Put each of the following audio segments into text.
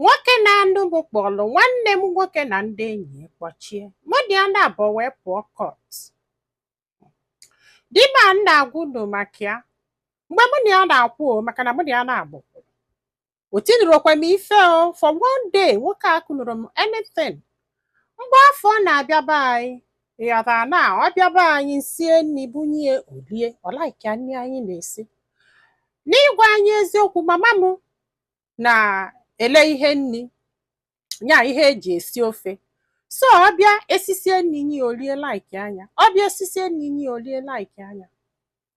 Nwoke na-anụ m kpọrọ nwanne m nwoke na ndị enyi ya kpọchie mụ na ya na-abụ wee pụọ court. Di m a m na-agwa unu maka ya, mgbe mụ na ya na-akwụ o, maka na mụ na ya na-agbụ, o tinurokwa m ife o for one day. Nwoke a kụnụrụ m anything mgbe afọ ọ na-abịa be anyị, ịghọtara? Na ọ bịa be anyị, sie nri bunye olie, ọ like nri anyị na-esi. N'ịgwa anyị eziokwu, mama m na-ele ihe nri nya, ihe eji esi ofe. So ọ bịa esisie nri nye olie, like anya. Ọ bịa esisie nri nye olie, like anya.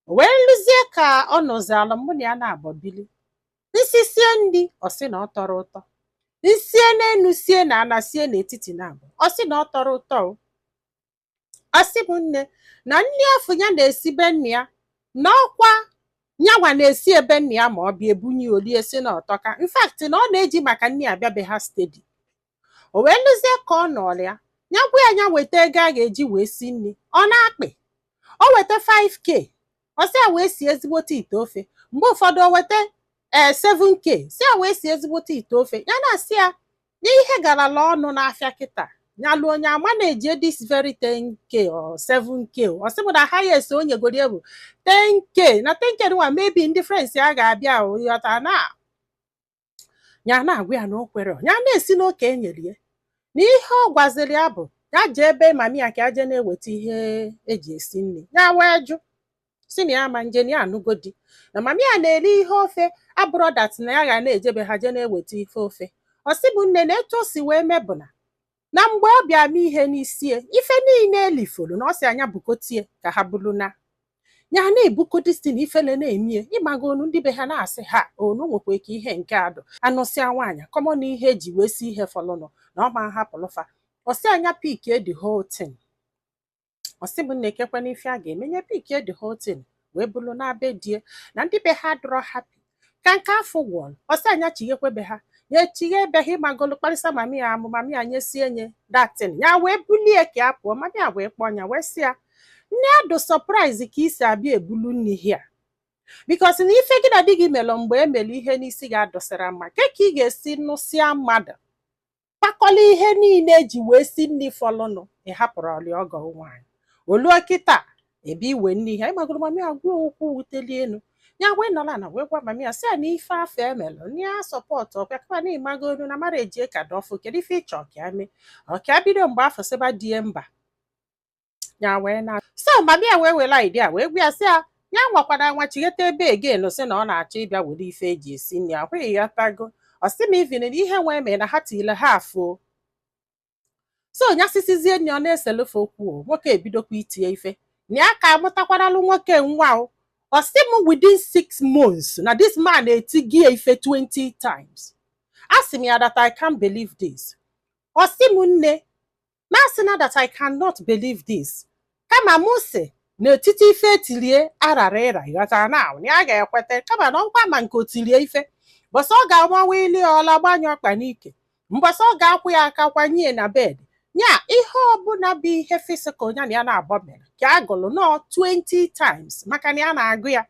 O wee lụzie ka ọ nọzi ala, mụ na ya na-abọ bili, nsisie nri, ọ sị na ọ tọrọ ụtọ. Nsie n'enu, sie na ana, sie n'etiti na abụ, ọ sị na ọ tọrọ ụtọ. O ọ sị m, nne, na nri afọ ya na-esi be nna ya, na ọkwa nyanwa na-esi ebe nna ya, ma ọ bịa ebunye olie, si na ọtọka. In fact, na ọ na-eji maka nri abịa be ha steady. O wee lụzie ka ọ nọrọ ya, ya gwa ya, ya weta ego a ga-eji wee si nri, ọ na-akpị. O weta 5K, ọ sị ya wee sie ezigbote ite ofe. Mgbe ụfọdụ o weta ee 7K, si ya wee sie ezigbote ite ofe. Ya na-asị ya n'ihe garala ọnụ n'afịa kịta, ya lụọ onye ama na-eji this very 10K or 7K. Ọ sị bụ na highest o nyegoro ya bụ 10K, na 10K nwa maybe ndị friends ya ga-abịa. O ghọta na ya na-agwa ya na o kwere ya na-esi n'oke enyere ya, na ihe ọ gwaziri ya bụ ya jee ebe mami ya ka ya jee na-eweta ihe eji esi nri. Ya wee jụ, si na ya ma nje, na ya anụgo di, na mami ya na-eri ihe ofe abụrọ that na ya ga na-ejebe ha jee na-eweta ife ofe. Ọ sị bụ nne, na etu o si wee mee bụ na mgbe ọ bịa mee ihe n'isie, ife niile elifuru, na ọ sị anya bukotie ka ha bulu, na ya na-ebuko destin ifele na-emie. Ịmaga onu ndị be ha na-asị ha onu nwekwa ka ihe nke adụ anụsịa nwaanyị kọmọ na ihe eji wee si ihe fọlụnụ na ọ ma hapụlụfa. Ọsị anya pick the whole thing. Ọsị bụ nna, ekekwe n'ife a ga-emenye, pick the whole thing wee bụrụ na be die na ndị be ha dụrọ happy ka nke afọ gwọrọ. Ọsị anya chighekwe ha, ya echighe ebe ha. Ịmagolu kparịsa mami ya amụ, mami ya nyesie nye datin, ya wee bulie ka ya pụọ. Mami ya wee kpọọ ya, wee sị ya, nne adụ surprise ka isi abịa ebulu nni hia, because na ife gị na di gị melụ mgbe e mere ihe n'isi gị adụsịra mma ke ka ị ga-esi nụsịa mmadụ kpakọla ihe niile eji wee si nri fọlụnụ, ị hapụrụ ọlị ọgọ nwaanyị oluo kịta ebe iwe nri ha. Ịgbagoro mami ya gwa okwu wuteli elu, ya wee nọrọ ana wee gwa mami ya, sị ya na ife afọ emelụ na ya support ọkwa, kama na ịmagolu na mara ejie ka dọfụ. Kedu ife ịchọ ka ya mee? Ọ ka bido mgbe afọ sịba die mba. Ya wee na so mami ya wee were idea wee gwa ya, sị ya ya nwakwana nwa chigheta ebe again, sị na ọ na-achọ ịbịa were ife eji esi nri ahụ ya tago. Ọ sị m, even na ihe nwee mee na ha tile ha afọ so nya sisizie nri, ọ na-eselufe okwu o. Nwoke ebidokwa itinye ife na ya ka amụtakwaralụ nwoke nwa o. Ọ sị m, within 6 months na this man etigie ife 20 times. A sị m ya that I can't believe this. Ọ sị m, nne, na asị na that I cannot believe this, kama mụ sị n'etiti ife etilie arara ịra, ịghọtara na ya ga-ekweta, kama na ọkwa ma nke otilie ife bọsọ ọ ga-agbawa ili ọla gbanye ọkpa n'ike, mbọsọ ọ ga-akwụ ya aka kwanye na bed nya. Ihe ọbụla bụ ihe physical ya na ya na-abọ mere ka a gụrụ nọọ 20 times, maka na ya na-agụ ya.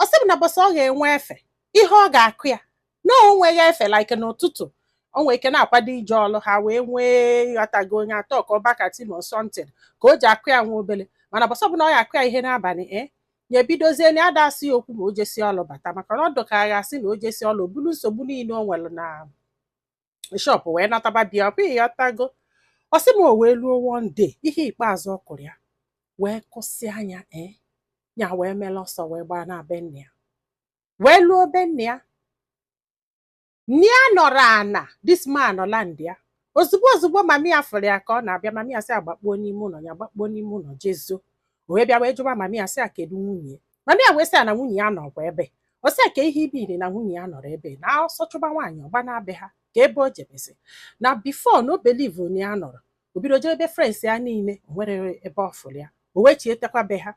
Ọ sị m na bọsọ ọ ga-enwe efe ihe ọ ga-akụ ya na o nweghị efe, like n'ụtụtụ o nwere ike na-akwado ije ọlụ, ha wee nwee ịghọtago onye atọ ka ọ bakati ma something ka o ji akụ ya nwa obele. Mana bọsọ ọbụla ọ ya akụ ya ihe n'abalị, e ya ebidozie na ada asị ya okwu ma o jesi ọlụ bata, maka na ọ dụ ka a ga-asị na o jesi ọlụ, o bulu nsogbu niile o nwere na shop wee nataba bịa. Ọ bụghị ịghọtago? Ọ sị m, o wee luo one day, ihe ikpeazụ ọ kụrụ ya wee kụsị anya, ee, ya wee mere ọsọ wee gbaa na be nna ya, wee luo be nna ya. Nne ya nọrọ ana, this man nọla ndị ya. Ozugbo ozugbo mami ya fụrụ ya ka ọ na-abịa, mami ya sị agbakpuo n'ime ụlọ. Ya gbakpuo n'ime ụlọ, jezo. O wee bịa wee jụba mami ya, sị ya kedu nwunye. Mami ya wee sị ya na nwunye ya nọkwa ebe. Ọ sị ya ka ihe ibiri na nwunye ya nọrọ ebe na ọsọ chụba nwaanyị ọgba na-abịa ha ka ebe o jebezi na before na o believe na ya nọrọ. O bido jee ebe friends ya niile, o nwere ebe ọ fụrụ ya. O wee chietekwa be ha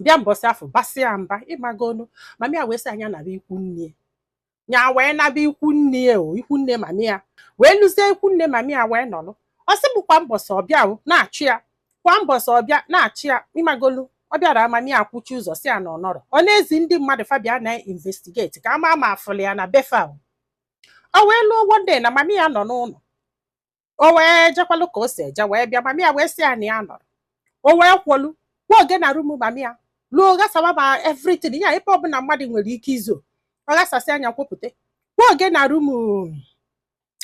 bịa mbọsị afọ basịa mba. Ịmagonu mami ya wee sị anya nara ikwu nne ya, wee naba ikwu nne o, ikwu nne mami ya. Wee lụzie ikwu nne mami ya, wee nọrọ. Ọ sị bụ kwa mbọsị ọbịa o na-achụ ya, kwa mbọsị ọbịa na-achụ ya. Ịmagolu ọ bịara, mami ya akwụchi ụzọ, si ya na ọ nọrọ. Ọ na-ezi ndị mmadụ fabia na investigate ka ama ma afụlụ ya na befa o. O wee lụọ. One day na mami ya nọ n'ụlọ, o wee jekwalụ ka o si eje, wee bịa. Mami ya wee sị ya na ya nọrọ. O wee kwolu kwuo oge na room mami ya lụọ, ghasawa ma everything ya, ebe ọbụla mmadụ nwere ike izo, ọ ghasasị anya, kwupụta kwuo oge na room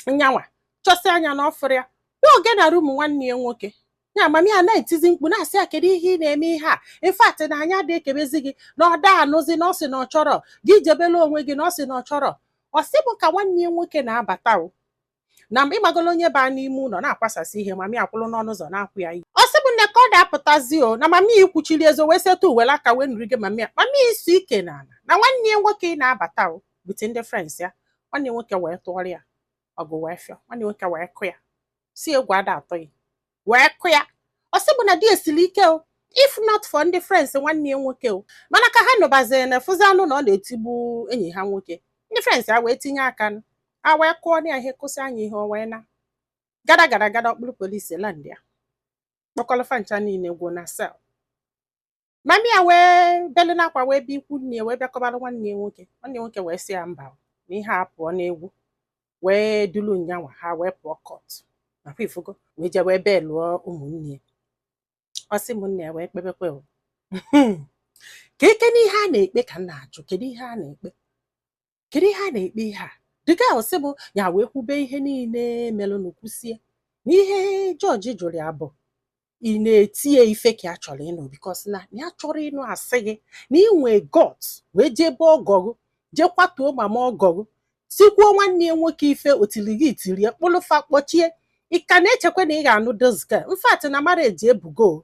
nyanwa, chọsị anya n'ọfụrụ ya, kwuo oge na room nwanne ya nwoke ya. Mami ya na-etizi mkpu, na-asị ya, "Kedu ihe ị na-eme ihe a? In fact, na anya dị ekebezi gị na ọ da anụzi, na ọ sị na ọ chọrọ gị, jebela onwe gị, na ọ sị na ọ chọrọ." Ọ sị bụ ka nwanne ya nwoke na-abata o na ịgbagolo onye baa n'ime ụlọ na-akwasasị ihe, mami akwụrụ n'ọnụ ụzọ na-akwụ ya ihe. Ọ sị bụ nne ka ọ na-apụtazi o na mami ya kwuchiri ezo, wee setụ uwere aka wee nrige mami ya. Mami ya isi ike n'ala na nwanne ya nwoke na-abata o with ndị friends ya. Nwanne ya nwoke wee tụọrọ ya ọgụ, wee fịọ nwanne ya nwoke, wee kụ ya, si egwu ada atọ ya, wee kụ ya. Ọ sị bụ na di esiri ike o, if not for ndị friends nwanne ya nwoke o. Mana ka ha nụbaziri na fụzi anụ na ọ na-etigbu enyi ha nwoke, ndị friends ya wee tinye aka nụ, a wee kụọ ya ihe, kụsị anya ihe, o wee na gada gada gada. Ọkpụrụ polisi land ya, kpọkọlọfa ncha niile gwuo na cell. Mami ya wee belu n'akwa, wee bịa ikwu nne ya, wee bịakọbara nwanne ya nwoke. Nwanne ya nwoke wee sị ya mba, na ihe a pụọ n'egwu, wee dulu nyanwa ha wee pụọ court nakwa ifugo, wee jee wee bee lụọ ụmụnne ya. Ọ sị m nne ya wee kpebekwe o ka eke n'ihe a na-ekpe, ka m na-ajụ, kedu ihe a na-ekpe? Kedu ihe a na-ekpe? Ihe a dịka ọsị bụ ya wee kwube ihe niile melụnụ, kwusie na ihe jọji jụrụ ya bụ, ị na-eti ya ife ka a chọrọ ịnụ, because na ya chọrọ ịnụ asị gị na ị nwee gut wee jee ebe ọgọgụ, jee kwatuo mama ọgọgụ, tikwuo nwanne ya nwoke ife otili gị tirie kpụlụfa kpọchie. Ị ka na-echekwa na ị ga-anụ this girl? In fact, na marriage ebugo,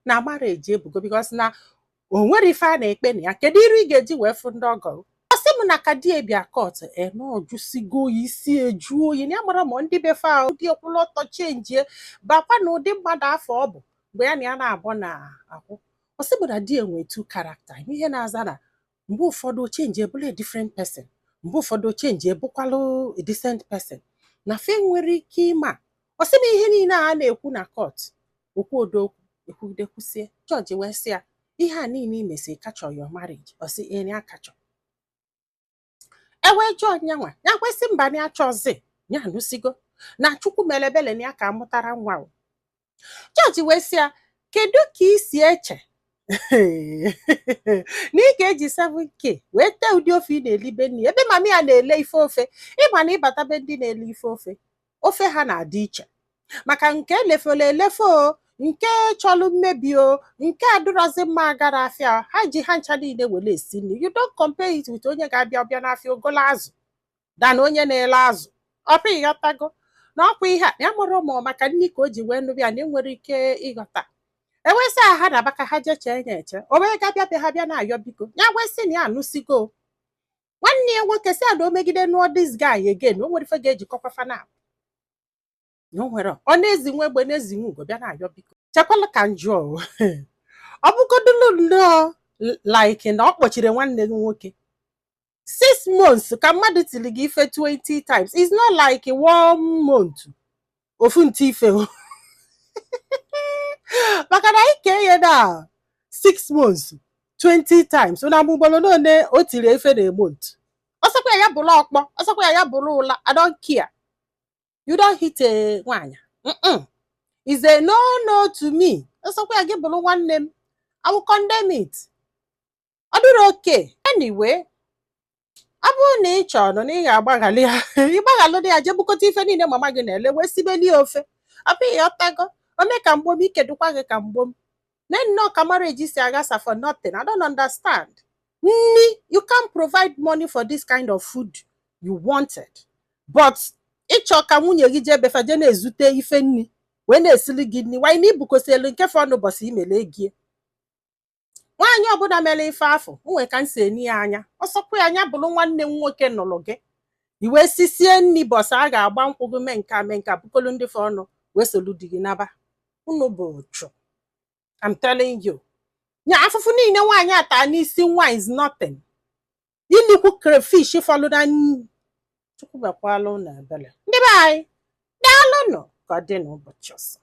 na marriage ebugo, because na o nwere ife a na-ekpe na ya. Kedu iru ị ga-eji wee fụ ndị ọgọ? Ọ sị m na ka di bịa court ene ọjụsigo ya isi eju oyi, na ya mara ma ndị befe ahụ dị ọkwụlụ ọtọ chenjie bakwa na ụdị mmadụ afọ ọ bụ mgbe ya na ya na-abụ na akwụ. Ọ sị bụ na di enwe two character, ihe na-aza na mgbe ụfọdụ o change ebụla a different person, mgbe ụfọdụ o change ebụkwalụ a decent person, na fe nwere ike ịma. Ọ sị m ihe niile a na-ekwu na court, okwu odokwu ekwugide kwusie, jọji wee sị ya, ihe a niile imesi kachọ your marriage? Ọ sị ee, ya kachọ. E wee jụọ nyanwa, ya kwesị mba, na ya chọzi, ya anụsigo na Chukwu mere ebele na ya ka amụtara nwa o. Jọji wee sị ya, kedu ka ị si eche na ị ga-eji 7K wee tee ụdị ofe ị na-elibe nri ebe mami ya na-ele ife ofe? Ịma na ịbata be ndị na-ele ife ofe, ofe ha na-adị iche, maka nke elefere elefe o, nke chọlụ mmebi o, nke adịrọzi mma agara afịa, ha ji ha ncha niile were esi nri. You don't compare it with onye ga-abịa ọbịa n'afịa ogolo azụ dan onye na-ele azụ. Ọpụ ịghọtago na ọkwa ihe a ya mụrụ ụmụ maka nri ka o ji wee nụbịa na enwere ike ịghọta. Ewesị ha na abaka ha jee chee ya eche, o wee ga-abịa bịa, ha bịa na-ayọ biko, ya wesị na ya anụsigo. Nwanne ya nwoke si a na o megide nụọ this guy again, o nwere ife ga-ejikọkwa fana na o nwere. Ọ na-ezi nwa egbe na-ezi nwa ugo bịa na-ayọ biko. Chekwala ka m jụọ o. Ọ bụgodulu nnọọ like na ọ kpọchiri nwanne gị nwoke 6 months ka mmadụ tiri gị ife 20 times. It's not like one month ofu nti ife o, maka na anyị kee ya na 6 months 20 times, na ugboro n'one o tiri ife na a month. Ọsọkwa ya bụrụ ọkpọ, ọsọkwa ya bụrụ ụla, I don't care. You don't hit a nwaanyị. Is a no no to me. Ọsọkwa ya gị bụrụ nwanne m, I will condemn it. Ọ dịrị okay. Anyway, ọ bụrụ na ị chọrọ na ị ga-agbaghalị ya, ịgbaghalụ ya, jee bukọta ife niile mama gị na-ele wee sibeli ya ofe. Ọ bụ ịghọtago ome ka mgbom ikedukwa gị ka mgbom ne nnọọ ka marriage si aghasa for nothing. I don't understand. Nni, you can't provide money for this kind of food you wanted, but ịchọ ka nwunye gị jee befa, jee na-ezute ife nni wee na-esili gị nni wanyị na ibukosielu nke fọ n'ụbọchị imele egie. Nwaanyị ọbụla mere ife afọ onwe ka m si eni ya anya, ọsọkwa ya anya bụrụ nwanne m nwoke nụrụ gị, i wee sisie nni bọsị a ga-agba nkwụ gị, mee nke a, mee nke a, bukolu ndị fọ ọnụ wee solu di gị naba. Unu bụ ụchụ, I'm telling you. Nya afụfụ niile nwaanyị ata n'isi nwa is nothing. Ilikwu crayfish fọlụ na Chukwu bekwala unu ebele. Ndị be anyị, daalụnụ. Ka ọ dị n'ụbọchị ọzọ.